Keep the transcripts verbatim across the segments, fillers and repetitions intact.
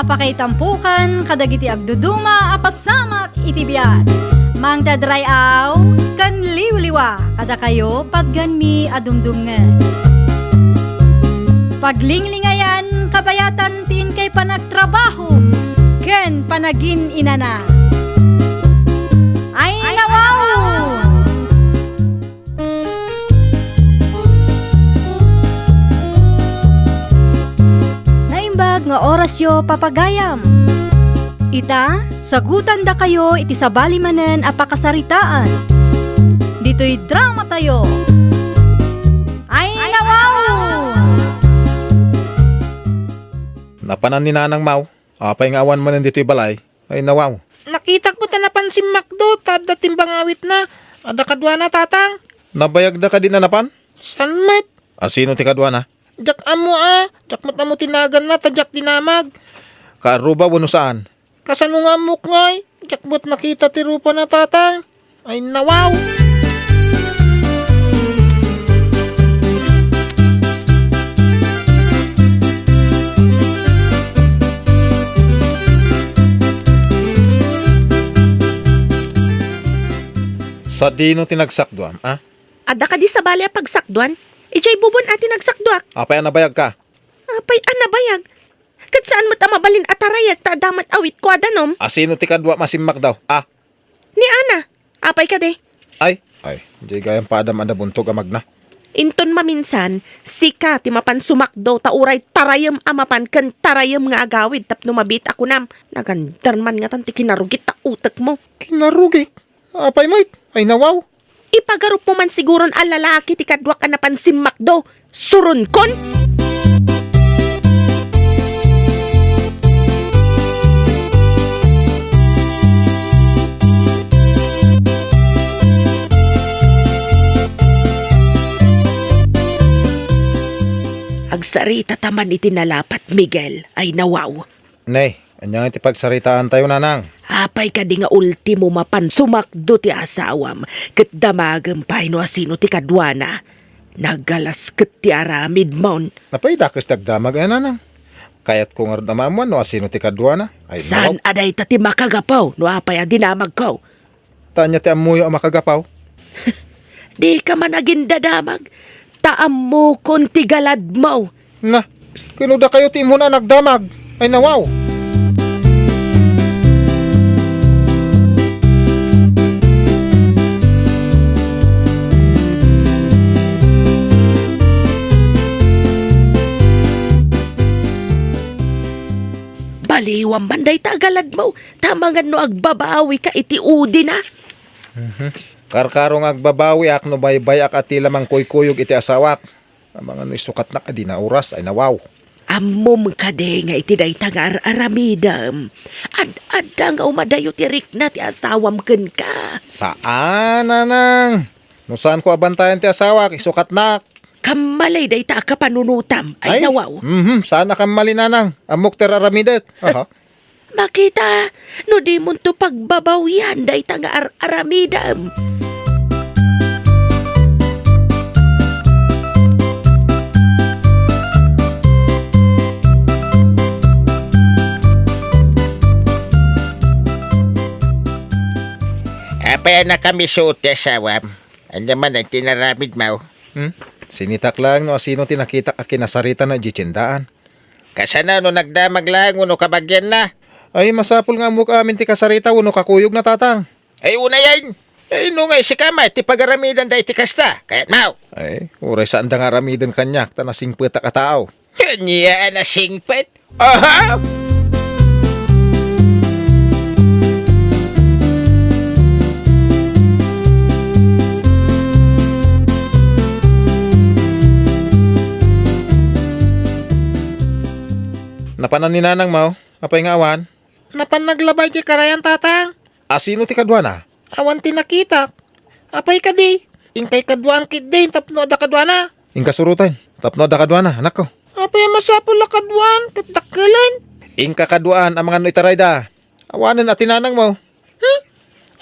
Pakaitampokan kadagiti agduduma a pasamak iti biag. Mangted ray-aw ken liwliwa kadakayo patganmi a dumdumngeg. Paglinglingayan kabayatan ti inkay panagtrabaho ken panagin-inana. Ay, nawaw! Naimbag nga orasyo, papagayam. Ita, sagutandakayo iti sabali manen a pakasaritaan. Ditoy dramatayo. Ay, nawaw! Napanan ni Nanang Mau. Apay nga awan manen ditoy balay? Ay, nawaw. Nakitak met a napan simmakdo, ta adda timbangawitna. Adda kaduana, Tatang? Nabayagda kadi a napan? Saan met? A, sino ti kaduana? Diak ammo a, diak met ammo ti naganna, ta diak dinamag. Kaarruba wenno saan? Kasano nga ammok ngay? Diak met nakita ti rupana, Tatang. Ay, nawaw! Sadino ti nagsakduam, a? Adda kadi sabali a pagsakduan? Idiay bubon a ti nagsakduak. Apay a nabayagka? Apay a nabayag? Ket saan met a mabalin a tarayek ta adda met awitko a danum. A, sino ti kaduam a simmakdaw? A? Ni Ana. Apay kadi? Ay, ay, diay gayam padam a nabuntog a magna. Inton maminsan, sika ti mapan sumakdo ta uray tarayem a mapan ken tarayem nga agawid tapno mabiit a kunam. Nagandar man ngatan ti kinarugit ta utekmo. Kinarugik? Apay met? Ay, nawaw! Ipagarupmo man siguron a lalaki ti kaduak a napan simmakdo. Suronkon! Agsarita ta man iti nalapat, Miguel. Ay, nawaw. Nay, ania nga ti pagsaritaantayo, Nanang? Apay kadi nga ultimo mapan sumakdo ti asawam, ket damagem pay no asino ti kaduana? Nagalas ket ti aramidmon. Apay, dakes ti agdamag, a, Nanang? Kayatko ngarud a maammuan no asino ti kaduana. Ay, saan nawaw. A dayta ti makagapu no apay a dinamagko? Ta ania ti ammoyo a makagapu? Dika man agindadamag, ta ammokon ti galadmo. Na, ken no dakayo ti immuna a nagdamag. Ay, nawaw! Baliwam man dayta a galadmo. Ta amangan no agbabawika iti udina. Mhm. Karkaro nga agbabawiak no baybay-ak a ti la mangkuykuyog iti asawak. Amangan no isukatnak a dina oras, ay, nawaw. Ammom kadi nga iti dayta nga ar-aramidem, ad-adda nga umadayo ti rikna ti asawam kenka? Saan, Nanang. No saanko a bantayan ti asawak, isukatnak. Kammali dayta a kapanunotam, ay, nawaw. Mhm, saan a kammali, Nanang. Ammok ti ar-aramidek. Aha. Makita, no dimonto pagbabawian dayta nga ar-aramidem. Apay a nakamisuot ti asawam? Ania man ti inaramidmo? Hmm? Sinitak laeng no asino ti nakitak a kinasarita na idiay tiendaan. Kasano no nagdamag laeng wenno kabagianna? Ay, masapul nga ammok amin ti kasarita wenno kakuyogna, Tatang. Ay, unayen. Ay, no nga isika met ti pagaramidanda iti kasta, kayatmo? Ay, uray saanda nga aramiden kaniak ta nasingpetak a tao. Ania a nasingpet? Aha! Napanan ni Nanang Mau? Apay nga awan? Napan naglaba idiay karayan, Tatang. A, sino ti kaduana? Awan ti nakitak. Apay kadi? Inkay kaduaan ketdin tapno adda kaduana. Inka suroten tapno adda kaduana, anakko. Apay a masapul a kaduaan ket dakkelen? Inka kaduaan amangan no itarayda. Awanen a ti nanangmo. Hmm?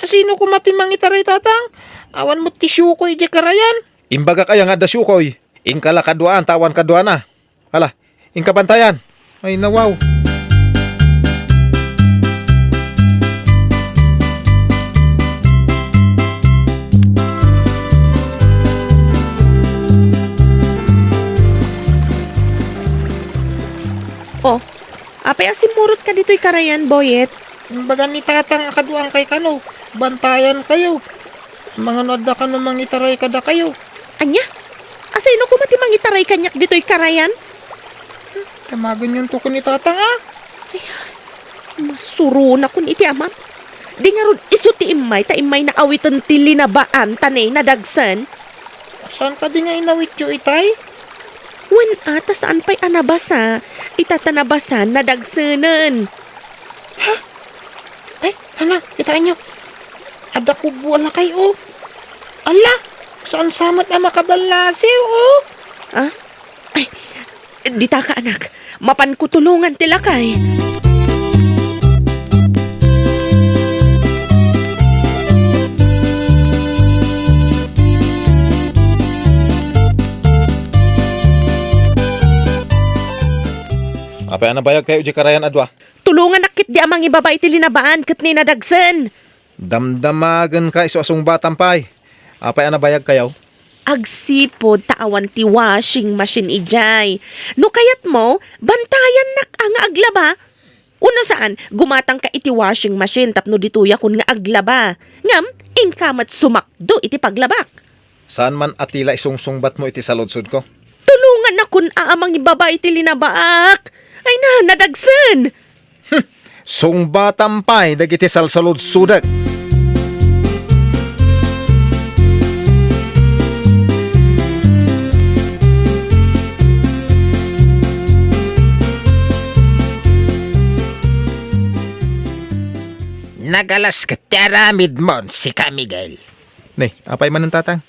A, sino koma ti mangitaray, Tatang? Awan met ti siukoy idiay karayan. Imbagak aya nga adda siukoy? Inka la kaduaan ta awan kaduana. Hala, inka bantayan. Ay, nawaw. Asimmurot ka ditoy karayan, Boyet. Imbagan ni Tatang a kaduaankayo kano, bantayankayo. Mangano adda kano mangitaray kadakayo. Ania? Asino koma ti mangitaray kaniak ditoy karayan? Damagenyon to ken ni Tatang, a. Ay, masuronakon iti amam. Di ngarud isu ti immay ta immayna awiten ti linabaan ta ne nadagsen. Saan kadi nga inawityo itay? Wen a, ta saan pay a nabasa. Ita ta nabasa, nadagsenen. Ha? Ay, hala, kitaenyo. Adda kubbo a lakay, o. Ala, saan sa met a makaballasiw, o. Ah? Ay, dita ka, anak. Mapanko tulongan ti lakay. Apay a nabayagkayo diay karayan a dua? Tulonganak ketdi a mangibaba iti linabaan ket ni nadagsen. Damdamagenka isu a sungbatam pay. Apay a nabayagkayo? Agsipud ta awan ti washing machine idiay. No kayatmo, bantayannak a nga aglaba. Uno saan, gumatangka iti washing machine tapno ditoyakon nga aglaba. Ngem, inka met sumakdo iti paglabak. Saan man a tila isungsungbatmo iti saludsodko? Tulongannakon a mangibaba iti linabaak. Ay na, nadagsen! Hmm, sungbatam pay dagiti salsaludsodek. Nagalas ket ti aramidmon, sika, Miguel. Ne, apay manen, Tatang?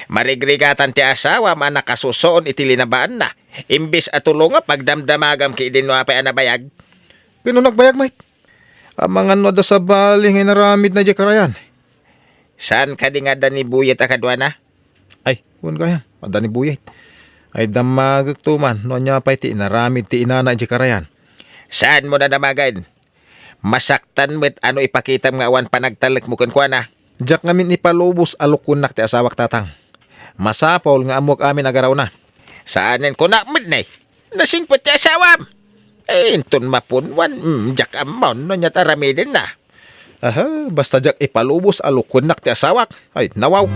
Marigrigatan ti asawam a nakasusuon iti linabaanna. Imbes a tulongam, pagdamdamagam ketdin no apay a nabayag. Ken no nagbayag met? Amangan no adda sabali nga inaramidna idiay karayan. Saan kadi nga adda ni Buyet a kaduana? Ay, wen gayam, adda ni Buyet. Ay, damagekto man no ania pay ti inaramid ti inana idiay karayan. Saanmo nadamagen? Masaktan met a no ipakitam nga awan panagtalekmo kenkuana. Diak ngamin ipalubos a lukuennak ti asawak, Tatang. Masapul nga ammoak amin a garawna. Saanen kunak met ne, nasingpet ti asawam. Eh, inton mapunwan, mm, diak ammo no ania ti aramidenna. Aha, basta diak ipalubos a lukuennak ti asawak. Ay, nawaw.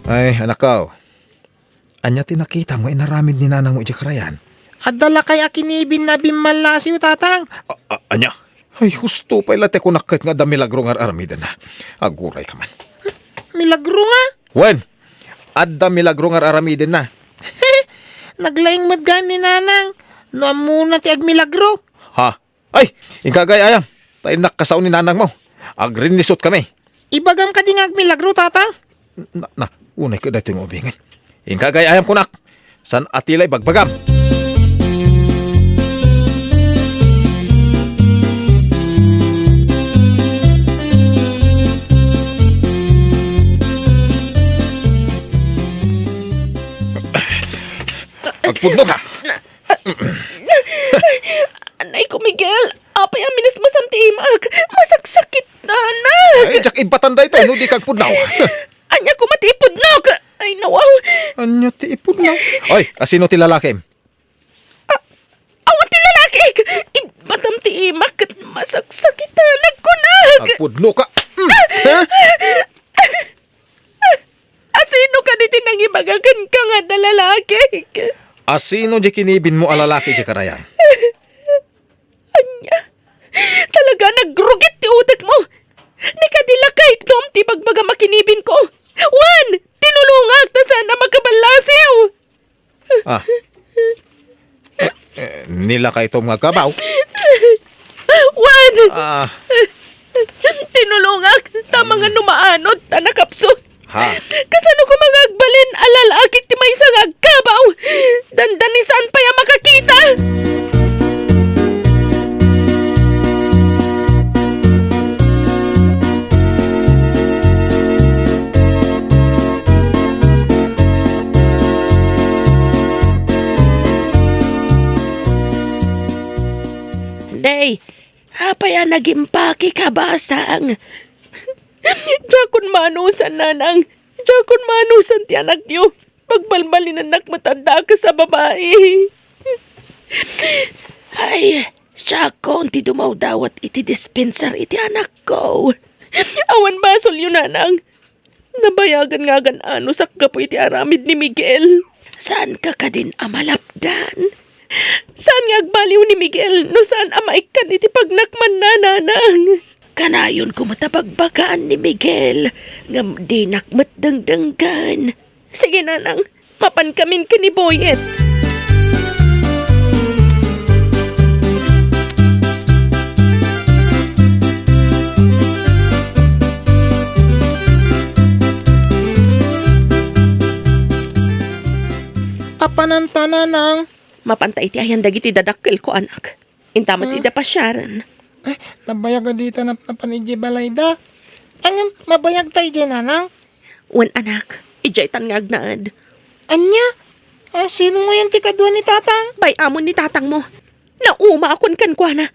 Ay, anakko. Ania ti nakitam nga inaramid ni nanangmo idiay karayan? Adda lakay a kinibinna a bimmallasiw, Tatang. A, a, ania? Ay, husto pay la ti kunak ket nga adda milagro nga ar-aramidenna. Aguray ka man. Milagro nga? Wen, adda milagro nga ar-aramidenna. Naglaing met gayam ni Nanang no ammona ti agmilagro. Ha? Ay, inka gay-ayam, ta innak kasao ni nanangmo. Agrinnisot kami. Ibagam kadi nga agmilagro, Tatang? Na, na, unay ka daytoy nga ubingen. Inka gay-ayam kunak. Saan a tila ibagbagam? Agpudno ka. Anay ko, Miguel. Apay a minismasam ti imak. Masaksakit, anak. Ay, diak ibbatan daytoy no di ka agpudno. Ania koma ti ipudnok? Ay, nawaw. Ania ti ipudno? Oy, asino ti lalakim? A-, awan ti lalaki. Ibbatam ti imak ket masaksakit, anak ko, nak. Agpudno ka. Mm. Ha? Asino kadi ti nangibaga kenka nga adda lalaki? Asino diay kinibinmo a lalaki diay karayan? Ania? Talaga nagrugit ti utekmo. Ni kadi lakaytom ti ibagbagam a kinibinko. Wen, tinulongak ta saan a makaballasiw. Ah. Eh, eh, ni lakaytom nga agkabaw? Wen! Ah. Tinulongak, ta amangan no maanod, ta nakapsut. Ha? Kasano koma nga agbalin a lalaki ti maysa nga agkabaw? Dandani saan pay a makakita? Day, pay a nagimpake ka, basang. Diakon maanusan, nanang. Diakon maanusan ti anakyo. Pagbalbalinannak met a dakes a babai. Ay, siakon ti dumawdawat iti dispenser iti anakko. Awan basolyo, nanang. Nabayagan nga agan-anusak gapu iti aramid ni Miguel. Saanka kadin a malapdan? Saan nga agbaliw ni Miguel no saan a maikkan iti pagnakmanna, nanang? Kanayon koma ta bagbagaan ni Miguel, ngem dinak met dengdenggen. Sige, nanang, mapankamin ken ni Boyet. Apanan ta, nanang? Mapanta iti ayan dagiti dadakkelko, anak. Inta met ida pasiaren. Eh, nabayag a dita napnapan idiay balayda. Ngem, mabayag ta idiay, nanang? Wen, anak, idiay tan nga agnaed. Ania? Ah, sino ngayen ti kadua ni tatang? Bay-amon ni tatangmo. Naumaakon kenkuana.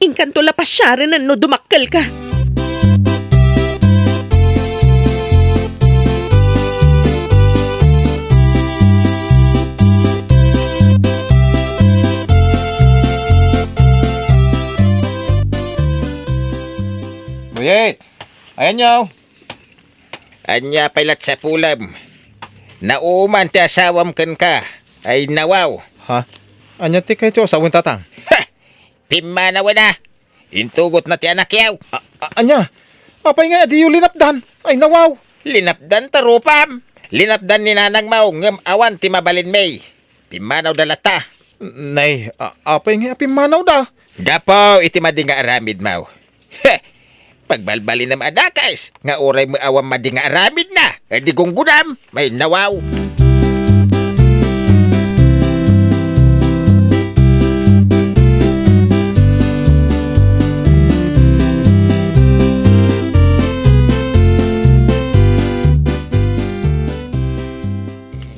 Inkanto la pasiaren no dumakkelka. Boyet! Ayanyo! Ania pay la't sapulem? Nauman ti asawam kenka. Ay, nawaw. Ha? Ania ti kayatyo a sawen, tatang? Ha! Pimmanawen a! Intugotna ti anakyaw. A-, a-, ania? Apay nga diyo linapdan? Ay, nawaw! Linapdan ta rupam. Linapdan ni nanangmo, ngem awan ti mabalinmi. Pimmanawda latta. Nay, a-, apay nga pimmanawda? Gapu iti madi nga aramidmo. He! Pagbalbalinam a dakes, nga uray met awan madi nga aramidna, di gunggonam, may nawaw.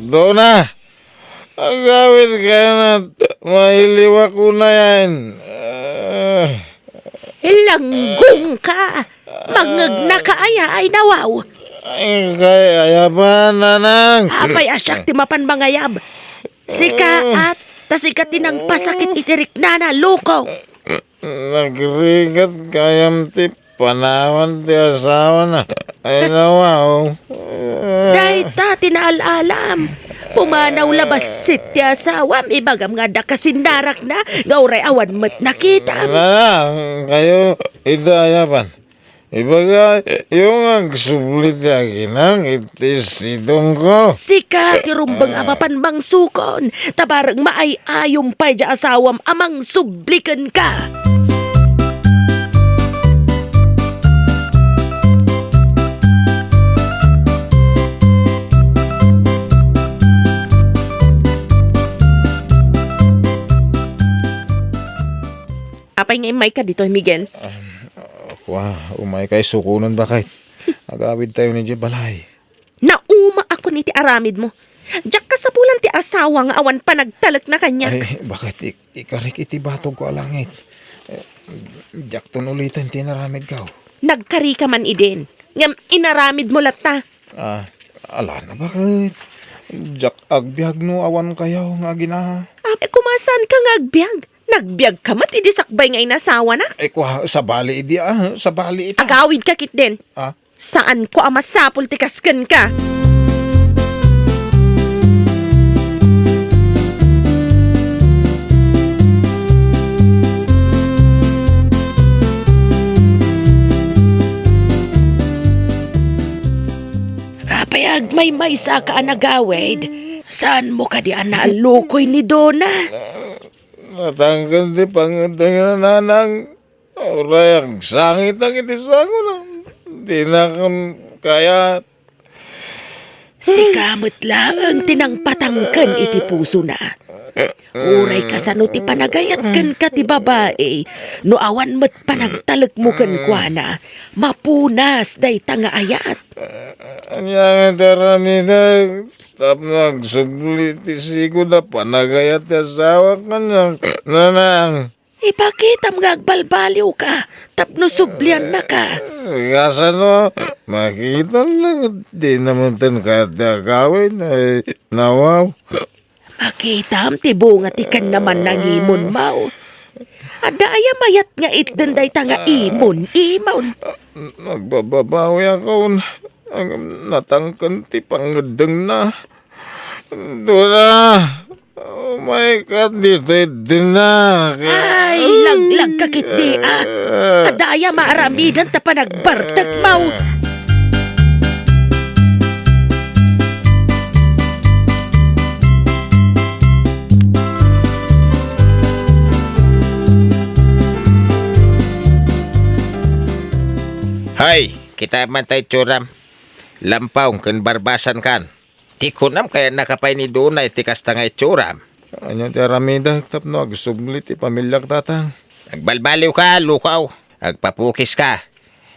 Dona! Agawid kayo na, mailiwak unayan. Ah. Langgong ka! Mangngegnaka aya, ay nawaw! Ay, kay ayaban, nanang. Apay a siak ti mapan mangayab? Sika, at, ta sika ti nangpasakit iti riknana, loko! Nagrigat gayam ti panawan ti asawana. Ay, nawaw. Dayta ti naal-alam. Pumanaw la bassit ti asawam, ibagam nga adda kasinnarakna, nga uray awan met nakitam. Nanang, kayo, ita ayaban. Ibagayo nga agsubli ti aginak iti sidongko. Sika ti rumbeng a mapan mangsukon, ta bareng maay-ayom pay diay asawam a mangsubli kenka. Apay nga immayka ditoy, Miguel? Ah, kua, umaykay sukonen, baket. Agawidtayo idiay balay. Naumaakon iti aramidmo. Diak kasapulan ti asawa nga awan panagtalekna kaniak. Ay, baket ik-, ikarik iti batogko a langit. Eh, diakton uliten ti inaramidko. Nagkarika man idin. Ngem inaramidmo latta. Ah, alana, baket. Diak agbiag no awan kayo nga agina. Apay, kumasanka nga agbiag? Nagbiagka met idi sakbay nga inasawana? Ay, kua, sabali idi, ah, sabali ita. Agawidka ketdin. Ah? Saanko a masapul ti kas kenka. Apay agmaymaysaka a nagawid? Saanmo kadi a naallukoy ni Dona? Natangken ti pangeddengna, nanang. Uray agsangitak iti sangona. Dinakon kayat. Sika met laeng ti nangpatangken iti pusona. Uray kasano ti panagayat kenka ti babai, no awan met panagtalekmo kenkuana, mapunas dayta nga ayat. Ania nga ti aramidek tapno agsubli ti sigud a panagayat ti asawak kaniak, nanang? Ipakitam nga agbalbaliwka tapno subliannaka. Kasano? Makitam na, di naman tan kayat ti agawid. Ay, nawaw. Makitam ti bunga ti ken naman nangimon, maw. Adda aya mayat nga itden dayta nga imon, imon? Nagbababawi akon. Natangken ti pangeddengna. Dora, umayka ditoy dinak. Ay, laglagka ketdi, a. Adda aya maaramidan ta panagbartek, maw. Hay, kita man tay tsuram. Lampaw ken barbasan kan. Ti kunam, kayatnaka pay ni Dona iti kasta nga itsuram. Ania ti aramidek tapno agsubli ti pamiliak, Tatang? Agbalbaliwka, lukaw. Agpapukiska.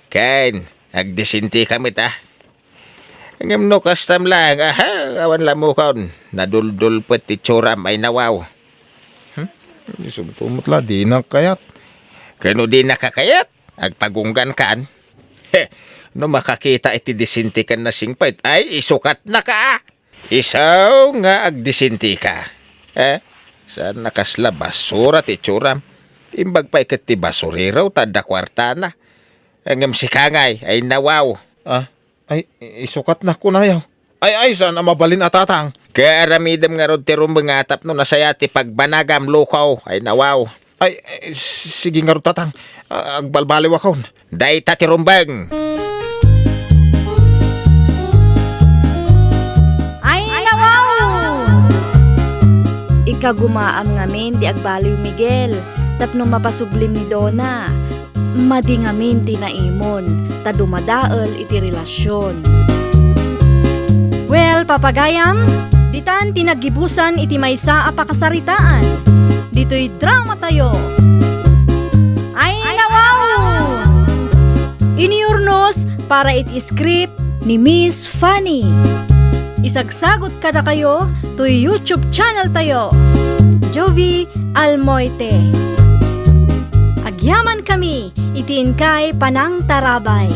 Ken agdisintika met, a. Ngem no kastam laeng, aha, awan lamukon. Naduldulpet ti itsuram, ay nawaw. Hmm? Isubto met la, dinak kayat. Ken no dinaka kayat, agpagunggankan. He, no makakita iti disintikan a singpet, ay, isukatnaka, a. Isu nga agdisintika. Eh, saan a kasla basura ti itsuram? Imbag pay ket ti basurero ta adda kuartana. Ngem sika ngay, ay nawaw. Ah, ay, isukatnak kunayo. Ay, ay, saan a mabalin a, Tatang? Kaaramidem ngarud ti rumbeng a tapno nasaya ti pagbanagam, lukaw, ay nawaw. Ay, eh, s-, sige ngarud, Tatang. Ah, agbalbaliwakon. Dayta ti rumbeng. Ay, nawaw! Ikagumaam ngamin ti agbaliw, Miguel, tapno mapasublim ni Dona. Madi ngamin ti naimon, ta dumadael iti relasion. Well, papagayam, ditan ti naggibusan iti maysa a pakasaritaan. Ditoy drama tayo. Ay, nawaw! Iniurnos para iti script ni Miss Fanny. Isagsagot kadakayo toy YouTube channel tayo, Jovie Almoite. Agyaman kami iti inkay panangtarabay.